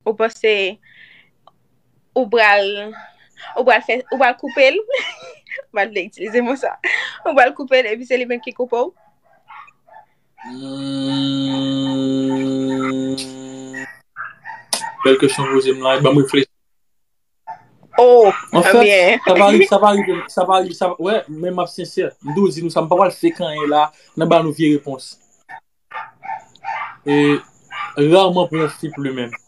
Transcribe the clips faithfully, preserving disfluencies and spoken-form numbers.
Ou panse ou pral, ou pral fè, ou pral koupe l? M pa t vle itilize mo sa. Ou pral koupe l epi se li menm ki koupe w? Hmm. Bèl kesyon w poze m la, ban m reflechi. Oh, Anfèt, ebyen. Sa pa rive, sa pa rive, sa pa rive, sa pa, wè, men m ap sensè. M tou di nou sa, m pa pral fake anyen la, nan ba nou vye repons. E, rarman pou yon fi plimen m.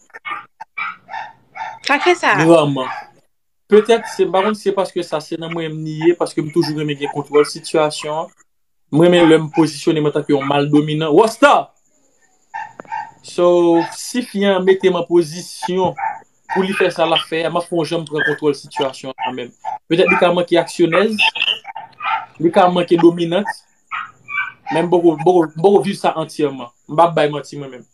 Sa k fè sa? Rarman. Petèt, se, m pa konn si se paske sa se nan mwen menm li ye, paske m toujou renmen gen kontwòl sitiyasyon an. M renmen lè m pozisyone m antanke yon mal dominan. Wasta! So, si fi an mete m an pozisyon pou li fè sa l ap fè a, m ap fè yon jan m pran kontwòl sitiyasyon an kanmenm. Petèt li ka manke aksyonèz, li ka manke dominant, men m poko, m poko, m poko viv sa antyèman. M p ap bay manti mwen menm.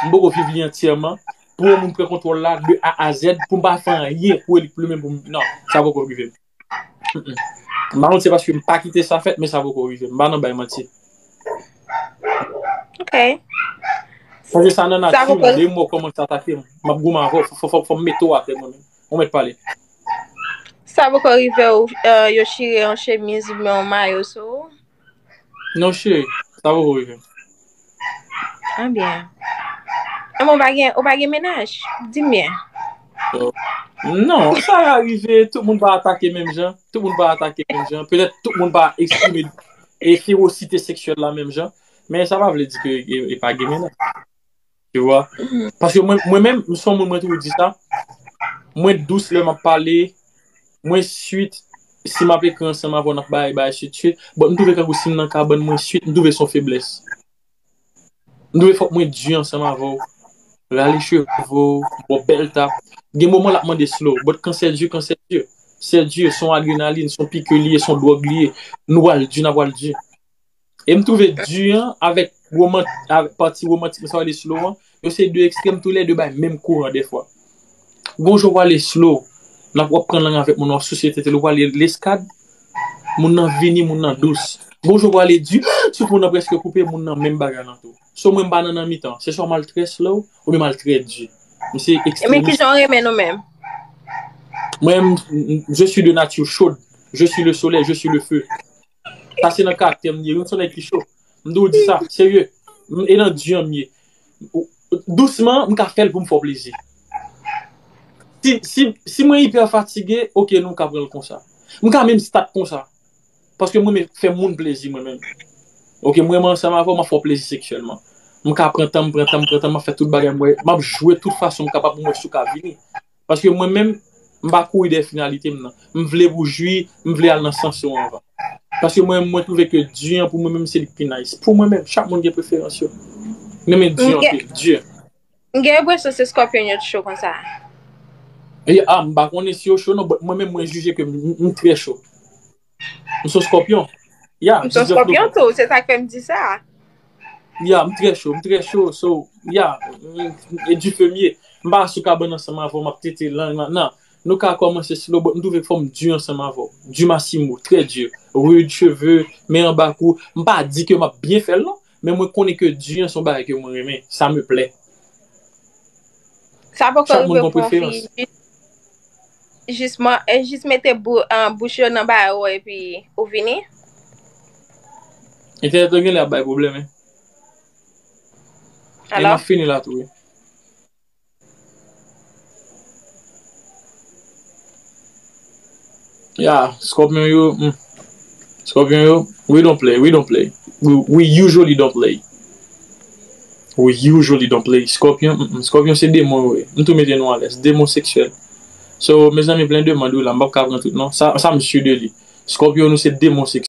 M poko viv li antyèman. Pou yon moun pran kontwòl la de A a Z, pou m pa fè anyen pou li plimen pou m. Non, sa poko rive m. Mm-mm. M pa konn se paske m pa kite sa fèt, men sa poko rive m. M pa nan bay manti. Ok. Paske sa nan Sa nati m, poko- de mò kòmanse atake m. M ap goumen avè w, fò, fò, fò, fò m mete w atè mwen menm. Ou mèt pale. Sa poko rive w, euh, yo chire yon chemiz oubyen yon mayo sou ou? Non, cheri, sa poko rive m. Ebyen. Anmè, ou pa gen, ou pa gen mennaj? Di m byen. Non, sa ka rive, tout moun pa atake menm jan. Tout moun pa atake menm jan. Petèt tout moun pa eksprime e ferosite seksyèl la menm jan. Men sa pa vle di ke e, e pa gen mennaj. Tu vois? Paske mwen, mwen menm, m se yon moun mwen toujou di sa. Mwen dous lè m ap pale. Mwen swit, si m ap ekri ansanm avè w, n ap bay, bay swit, swit. But m twouve kankou si m nan kabann mwen swit, m twouve se yon feblès. M twouve fòk mwen di ansanm avè w. Rale cheve w, ba w bèl tap. Gen moman l ap mande slow, but kan sè di, kan sè di. Sè di, se yon adrenalin, se yon piki li ye, se yon dwòg li ye. Nou pral di, n ap pral di. E m twouve di an avèk woman, avèk pati womantik, sa w rele slow an, yo se de ekstrèm, toulède bay menm kouran dèfwa. Gon jou w ale slow, n ap w ap pran lang avèk moun nan, w ap souse tete l, ou pral leskad, moun nan vini, moun nan dous. Gon jou w ale di, tout moun nan prèske koupe, moun nan menm bagay lan tou. So mwen m pa nan nan mitan, se swa m al trè slow, oubyen m al trè di. M se Men ekstremis. Kijan w renmen nou menm? Mwen, m, m, je suis de nature chaude. Je suis le soleil, je suis le feu. Sa se nan karaktè m li ye. Yon sòlèy ki cho. M di w di sa, serye. M, e nan di an m ye. Dousman, m ka fè l pou m fè w plezi. Si, si, si mwen ipè fatige, ok, nou ka pran l konsa. M ka menm stat konsa. Paske mwen renmen fè moun plezi mwen menm. Ok, mwen renmen ansanm avè w, m ap fè w plezi seksyèlman. M ka pran tan m, pran tan m, pran tan m, m ap fè tout bagay mwen. M ap jwe tout fason m kapab pou m wè si w ka vini. Paske mwen menm, m pa kouri dèyè finalite m nan. M vle pou w jwi, m vle al nan sans ou anvan. Paske mwen, mwen twouve ke di an pou mwen menm se li k pi nice. Pou mwen menm, chak moun gen preferans yo. M renmen di an Ok. Anpil, di an. M gen enpresyon se Scorpion yo t cho konsa. E, a, m pa konnen si yo cho non, but mwen menm mwen jije ke m, m, m trè cho. M se yon Scorpion. Ya, M se yon diznèf Scorpion novanm. Tou, se sa k fè m di sa. Ya, m trè cho, m trè cho, so, ya, m, e dife m ye. M pa sou kabann ansanm avè w, m ap tete lang lan, nan. Nou ka kòmanse slow, but m twouve fò m di ansanm avè w. Di masimo, trè di. Rude, cheve, men anba kou. M pa di ke m ap byen fè l non, men mwen konnen ke di an se yon bagay ke mwen renmen. Ça me plaît. Sa poko Chak moun rive gon pou yon preferans. Fi jis, jis, man, e jis mete bou, an, bouch yo nan bagay ou epi ou vini? Entènèt ou genlè ap bay pwoblèm, hein. E m Alò? ap fini la tou, wi. Ya, Scorpion yo, hmm. Scorpion yo, we don't play, we don't play. We, we usually don't play. We usually don't play. Scorpion, mm, mm. Scorpion se demon yo ye. M tou mete nou alèz. Demon seksyèl. So, mezanmi, plen demann wi la, m p ap ka pran tout non. Sa, sa m si de li. Scorpion nou se demon seksyèl.